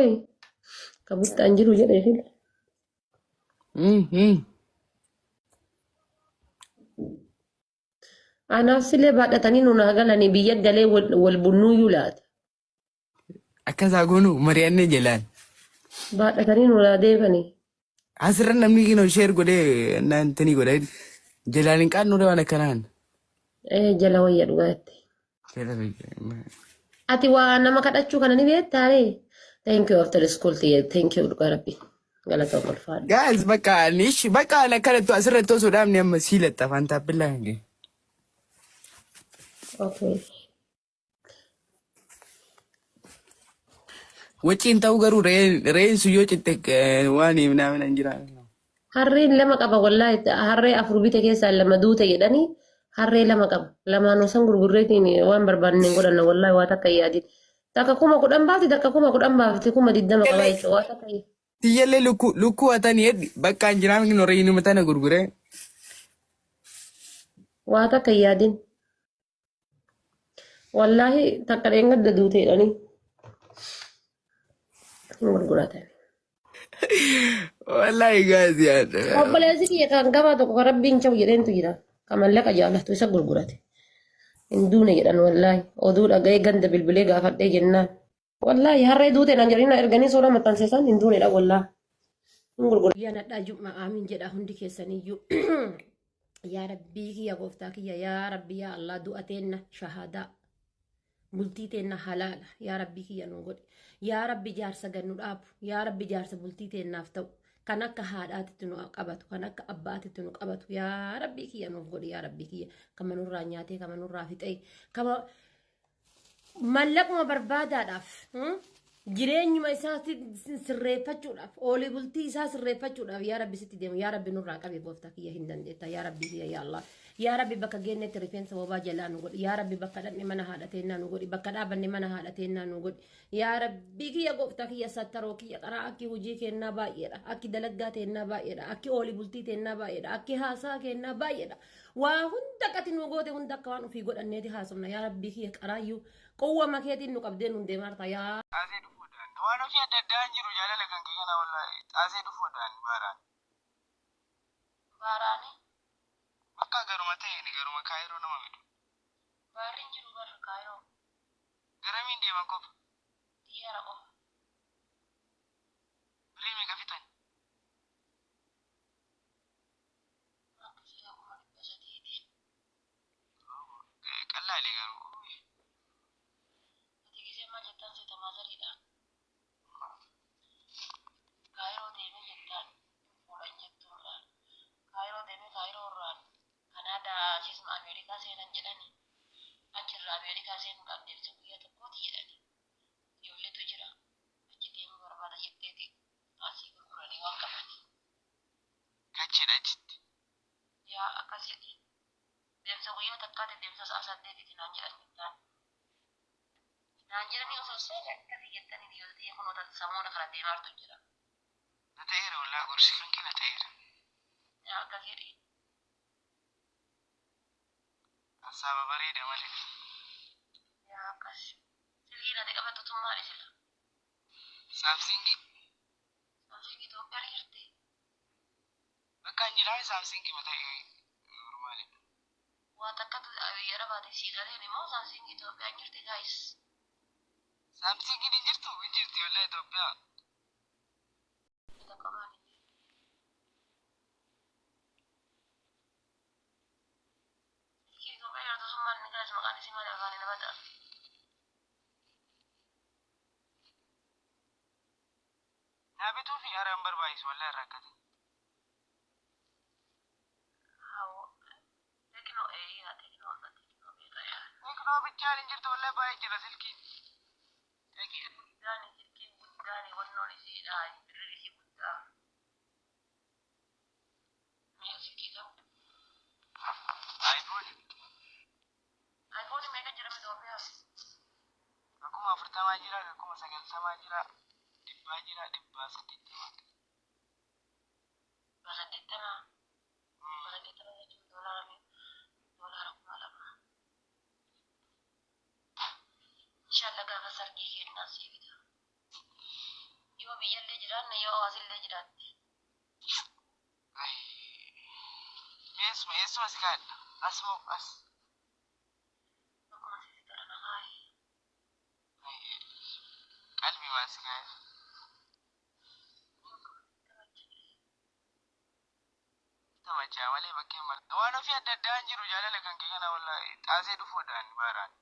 Qoy ka buttaan jiru jedhee fila. Anaaf silee baadhatanii nu naa galanii biyya galee wal wal bunnuuyyuu laata. Akkasaa goonu mari'annee jalaan. Baadhatanii nu naa deebanii. Asirra namni kinoo sheer godhee naan tanii godhee jalaan hin qaannu waan akkanaan. Ee jala wayya dhugaa jette. Jala wayya. Ati waa nama kadhachuu kana ni beektaa ree? Thank you after school tiyya. Thank you dhugaa rabbi. Galatoom ulfaadhu. Guys bakka nish bakka ana kanattu asirratti osoo dhaabne amma sii laxxafaan taappellaa hin ga'e. Okay. Waciin ta'uu garuu re'een sun yoo citte waan himnaa hin jira. Harreen lama qaba wallaahi harree afur bite keessaa lama duute jedhanii harree lama qaba. Lamaan osoo gurgurreetiin waan barbaanne hin godhanna wallaahi waa takka hin yaadin. Takka 10,000 baafti takka 10,000 baafti 20,000 qaba jechuudha waa takka hin. Tiyyallee lukkuu lukkuu hatanii heddi bakka hin jiraan re'inuma tana gurguree. Waa takka hin yaadin. Wallaahi takka dheengadda duute jedhanii hin gurguratan. Wallaahi gaazii yaadda. Obboleessi kiyya kan gabaa tokko kan rabbiin cabu jedheentu jira. Kan mallaqa jaalatu isa gurgurate. Hin duune jedhan wallaahi. Oduu dhaga'ee ganda bilbilee gaafadhee jennaan. Wallaahi harree duute naan jedhanii na erganii suuraa maxxansiisan hin duunedha wallaahi. Hin gurgura. Guyyaan hadhaa jum'a aamiin jedha hundi keessaniyyuu. Yaa rabbii kiyya gooftaa kiyya yaa rabbi yaa Allah du'a teenna shahaadaa. Bultii teenna halaala yaa rabbii kiyya nu godhi. Yaa rabbi jaarsa gad nu dhaabu. Yaa rabbi jaarsa bultii teennaaf ta'u. Kan akka haadhaatitti nu qabatu kan akka abbaatitti nu qabatu yaa rabbii kiyya nuuf godhi yaa rabbii kiyya kama nurraa nyaatee kama nurraa fixee kama mallaquma barbaadaadhaaf jireenyuma isaa sirreeffachuudhaaf oolii bultii isaa sirreeffachuudhaaf yaa rabbi sitti deemu yaa rabbi nurraa qabi gooftaa kiyya hin dandeetta yaa rabbi kiyya yaa Allah yaa rabbi bakka geennetti rifeensa bobaa jalaa nu godhi yaa rabbi bakka dhaqne mana haadha teennaa nu godhi bakka dhaabanne mana haadha teennaa nu godhi yaa rabbi kiyya gooftaa kiyya sattaroo kiyya qaraa akki hojii keennaa baay'eedha akki dalaggaa teennaa baay'eedha akki oolii bultii teennaa baay'eedha akki haasaa keennaa baay'eedha Waa hunda qati nu goote hunda akka waan ofii godhanneeti haasofna yaa rabbii kiyya qaraayyuu qowwama keetiin nu qabdee nun deemaarta yaa. Xaasee dhufuudhaan. Waan ofii adda addaa hin jiru jaalala kan kee kana wallahi xaasee dhufuudhaan baaraan. Baaraani. Bakka garuma ta'een garuma kaayiroo nama fidu. Baarri hin jiru bar kaayiroo. Garamiin deeman qofa. Xiyyaara qofa. Birrii meeqa fixan? Akka 300,000ti. Qallaali garuu. Ati gisee maal jettaan seeta maazariidhaan. Kaayiroo deemee jettaan hin fuudhan jettuurraan. Kaayiroo deemee Kaayiroo irraan Kanaadaa asisuma Ameerikaa seenan jedhani. Achirraa Ameerikaa seenuudhaaf deemsa guyyaa tokkooti jedhani. Ijoolletu jira. Achi deemuu barbaada jetteeti asii gurguranii waan qabani. Kachidha achitti. Yaa akkas jedhi. Deemsa guyyaa takkaati deemsa sa'a saddeetiiti naan jedhan jettaan. Naan jedhanii osoo seeni akkasii jettanii biyyoota tiyya kunoo tan samoona kana deemaartu jira. Na ta'eera wallahi gorsi kan kee na ta'eera. Yaa akkas jedhi. Hassaaba bareeda malee. Yaa akkas. Silkiin ati qabattu tun maali sila? Saamsingii. Samsung Itoophiyaa ni jirti? Bakka hin jiraa Samsung ma ta'e normali. Waa takkatu biyya arabaati sii galee moo Samsung Itoophiyaa hin jirti guys? Samsung hin jirtu hin jirti wallahi Itoophiyaa. Takka maali? Silkii Itoophiyaa jirtu sun maali guys maqaan isii maali afaanii nama ta'a. Naa bituufi ara hin barbaachisu wallahi rakkate. Tekno eeyyaa tekno tekno beeka yaa. Tekno bichaan hin jirtu wallahi baay'ee jira silkiin. Silkiin guddaani silkiin guddaani wannoon isiidha birriin isii guddaa. Mee silkii kam? iPhone. iPhone meeqa jira Itoophiyaa? Ka 40,000 jira, ka 90,000 jira, dhibbaa jira, 180. 180? 180 jechuun doolaara meeqa? Doolaara 2,000. Inshallah gaafa sargii kennaa sii bita. Yoo biyyallee jiraanne yoo asillee jiraatte. Eessuma eessuma si kaadha? As moo as? Akkuma sitti tola na kaayi. Qalbii maa si kaa'e? Tamachaa malee bakkeen marta. Waan ofii adda addaa hin jiru jaalala kan kee kana wallaahi xaasee dhufuudhaan baaraan.